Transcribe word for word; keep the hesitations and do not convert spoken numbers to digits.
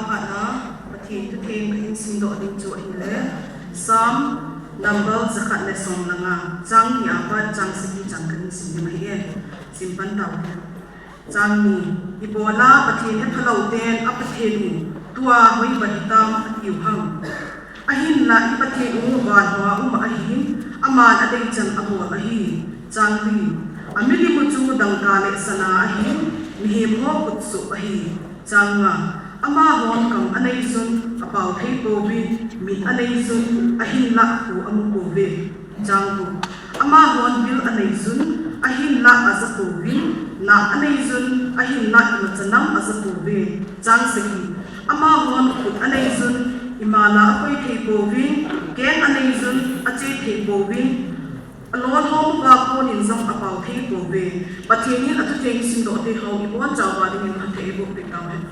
Khatna, Pathen thutheng kahin simdoh ding chu ahile, Psalm number jakhat le som le nga, chang ni apat chang sagi chan kahin sim ding ahi e. Sim pan tau. Chang ni, ibola Pathen hephalou ten a Pathen u tua hoiya hitam atiu ham? Ahinla i Pathen u van hoa um ahin, aman adei chan abol ahi. Chang li, amilim u chu dangka le sana ahin, mihem ho khut soh ahi. Chang nga, amahon kam anei jun apao thei pouvin, mit anei jun ahinla kho amu pouve. Chang gup, amahon bil anei jun ahinla aja pouvin, na anei jun ahinla imacha nam aja pouve. Chang sagi, amahon khut anei jun imala akoi thei pouvin, keng anei jun ache thei pouvin, alolhom uva konin jong apao thei pouve. Pathen in athutheng simdoh te ho ibonchauva dingin phatthei eiboh peh tauhen.